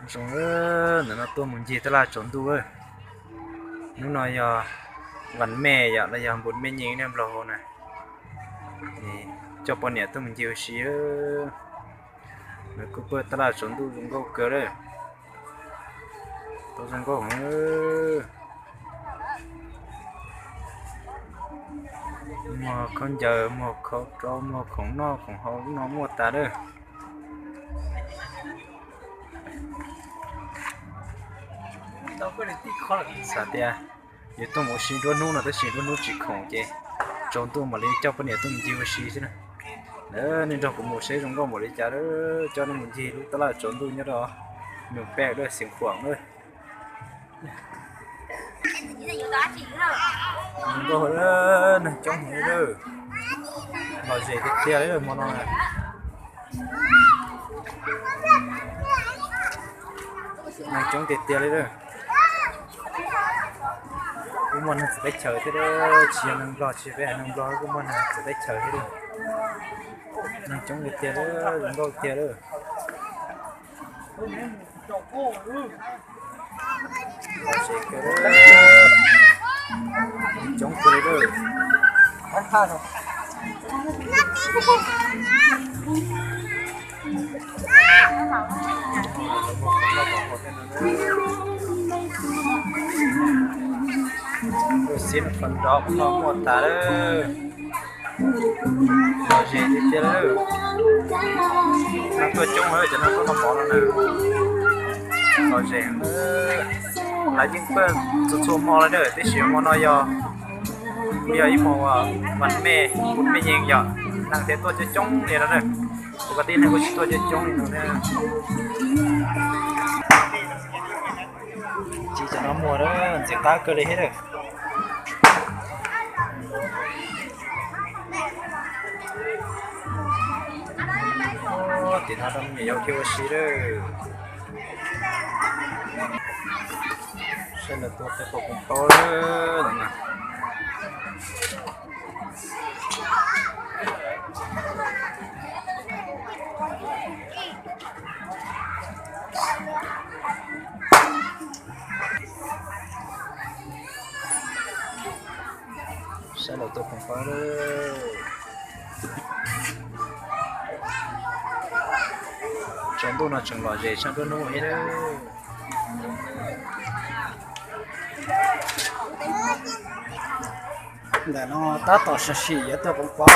Zoo, ntawm no tuaj mus ncig taj laj tsaus ntuj. Hnub no yog vas mej yom, los yog npus mej nyeej nej nplog hauv na. Coj poj niam tuaj mus ncig ua si. Nws kuj pab taj laj tsaus ntuj zoo nkauj kawg lawm. Tau zoo nkauj heev. Muag khaub ncaws, muag khaub rau, muag khoom noj khoom haus, lub no muaj tas lawm. Xav tias yuav tuaj mus ua si nruab hnub no tab sis nruab hnub tsis khoom ces tsaus ntuj mam li coj poj niam tuaj mus ncig ua si xwb na. Nej nrog kuv mus seb zoo nkauj npaum li cas, coj nej mus ncig lub taj laj tsaus ntuj nyob rau Nus Pej lawm, Xeev Khuam lawm. Zoo nkauj, neeg coob heev li lawm. Lom zem tiag tiag li lawm hmo no. Neeg coob tiag tiag li lawm. Kuj muaj neeg txawv teb chaws thiab, tsis yog neeg nplog, tsis peb haiv neeg nplog, kuj muaj neeg txawv teb chaws thiab. Neeg coob tiag tiag li, zoo nkauj tiag li. Coob kawg li. Ua si no qhov nrov no muaj tas lawm. Lom zem tiag tiag lawm. Neeg tuaj coob lawm, cov neeg tuaj noj mov no na. Lom zem, lawv yeej tuaj txhua txhua hmo li na, tab sis hmo no yog, yog ib hmo vas mej, vas mej nyeeg yom, neeg thiaj tuaj coob coob li no na. Ua koj tib neeg kuj tsis tuaj coob coob li no na. Tsis cov no muag ntxim qab kawg li thiab lawm. Tim no rau me nyuam yaus thiaj ua si lawm. Saib lawv tua tej qhov koom paub lawm no. Saib lawv tua koom paub lawm. Tsaus ntuj no tseem lom zem tshaj nruab hnub thiab. Ntawm no tab tom sam sim yuav tua koom paub.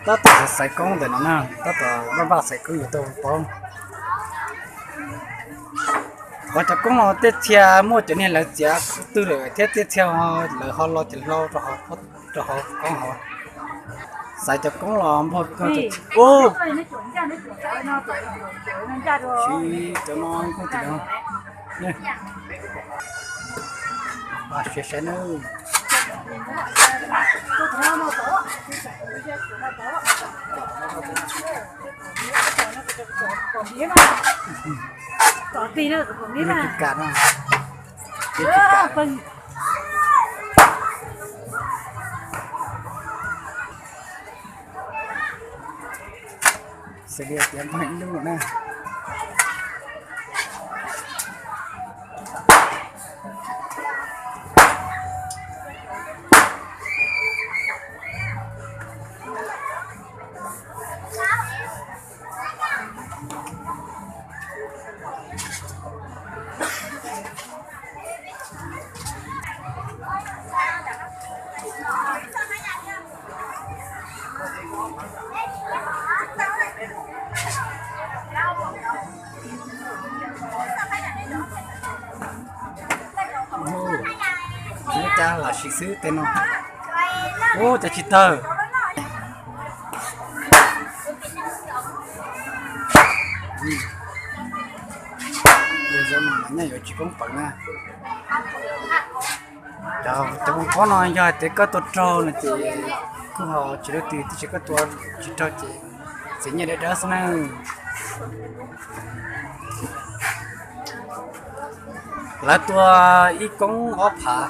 Tab tom xaiv koob ntawm no na, tab tom npaj npaj xaiv koob yuav tua koom paub. Qhov cov koob no tej txhia muaj cov niag lawv txiav qhov twg lawm thiab tej txhia lawv ho lo ces hlau rau hauv koob hauv. Xaiv cov koob los npog kawg. Siv cov no kuj tim no. Siab saib nawb. Tsis kam no. Tsis kam. Xws li tias npog ib lub na. Ua cas lam sim xwb tej no. Ua cas tsis tawg. Yog zaum no mas nyaj yuav tsis poob peev na. Cov koom paub no yog hais tias koj tua raug no ces kuj ho tsis lub twg, tiam sis koj tua tsis raug ces txiv nyiaj dawb dawb xwb na. Lawv tua ib koob ob phav.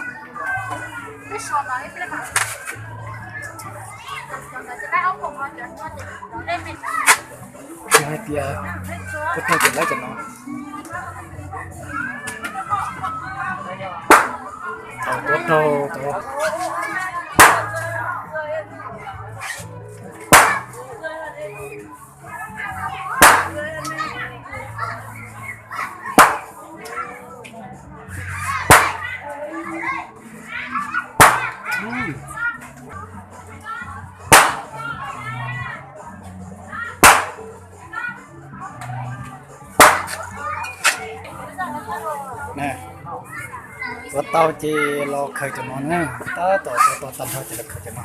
Yog hais tias puas raug ces lawv cov no. Tau puas raug tau. Tua tau ces los khaws cov no na, tab tom tua tau tag nrho ces los khaws cov no.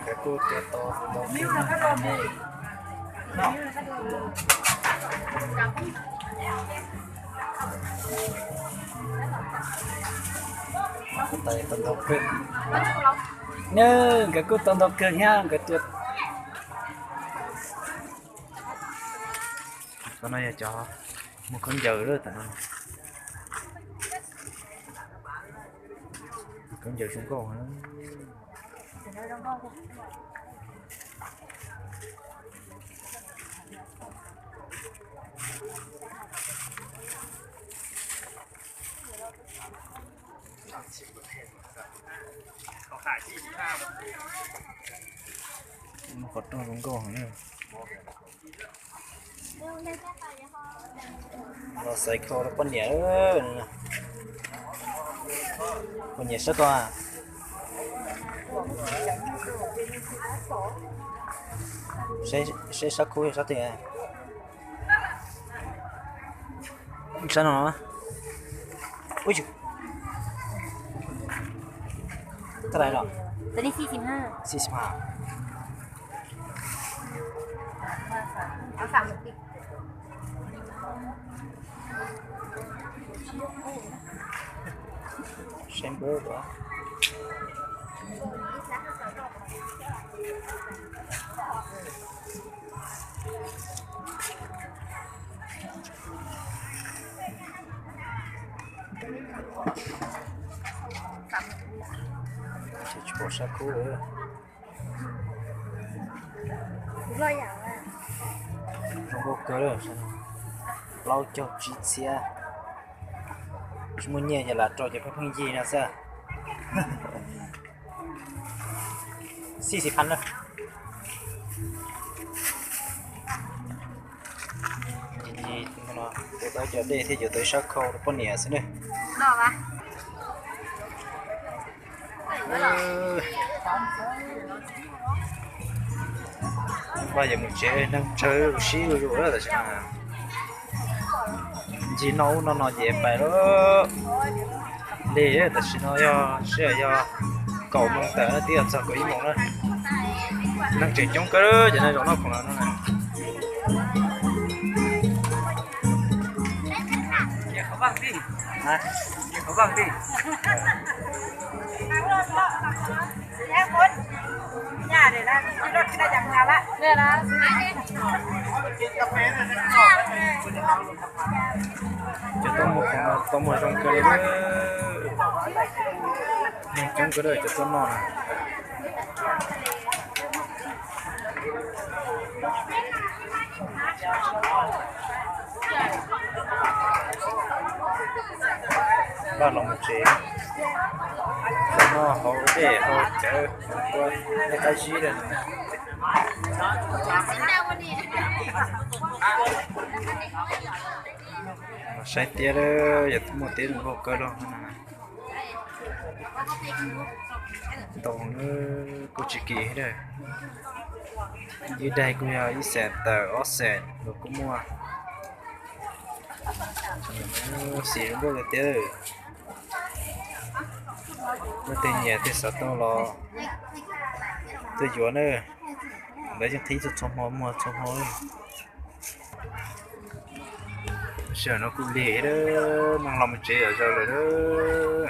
Nkawd kuj tua tau ntau kawg. Tua tau ntau kawg. Nws nkawd kuj tua ntau kawg thiab nkawd tua. Cov no yog cov muag khaub ncaws lawm tam no. Khaub ncaws zoo nkauj. Qhov rooj zoo nkauj heev. Los xaiv khau rau poj niam. Poj niam sab tod. Seb sab khau yog sab twg. Sab no. Tab tais los? Xib xib ha. Seb npawb as. Tsis pom sab khau lawm. Zoo nkauj kawg, plaub caug tsib txhiab. Tsis muaj nyiaj ces lam rau cov pheej pheej yig no xwb. Xib xib phan na. Tus tau cov dej thiab yuav tau ib sab khau rau poj niam xwb na. Npaj yuav mus tsev, neeg tsawg sib zuj zus lawm tam sim no. Ncig noj ub noj no ces pais lawm. Lig tam sim no yog sij hawm yog kaum moos tawm na, twb yog txog kaum ib moos na. Neeg tseem coob kawg, cov neeg zaum noj khoom no na. Cov tuaj muag khoom no tau muag zoo kawg li, neeg coob kawg cov tuaj noj na. Npaj los mus tsev, noj hauv dej hauv cawv, ua qab zib lawm. Saib tiab, yog muaj tiab zoo nkauj kawg los. Ntau kuj tsis kim thiab. Ib daig kuj yog ib xees tawm ob xees los kuj muaj. Xim zoo nkauj tiag tiag. Leej twg nyiam thiaj xav tau los tuaj yuav na. Lawv yeej qhib txhua txhua hmo muag txhua hmo li. Sij hawm no kuj lig, neeg los mus tsev zom zaws lawm.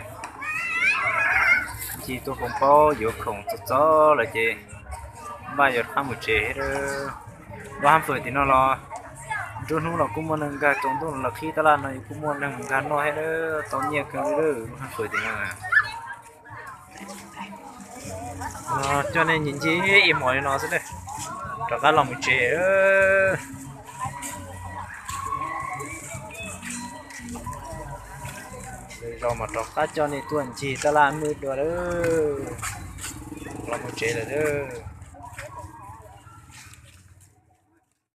Ncig tuaj foom plaub yuav khoom txog txog lawm ces npaj yuav rov qab mus tsev. Lub hab fawm tim no los Nruab hnub los kuj muaj neeg nkag, tsaus ntuj los qhib tab laj no kuj muaj neeg nkag noj thiab, tau nyiaj kawg li lawm lub haj fawm tim no. Coj nej ncig ncig ib hmos li no xwb, rov qab los mus tsev. Lwm zaus mas rov qab coj nej tuaj ncig tab laj muaj dua lawm, los mus tsev lawm lawm.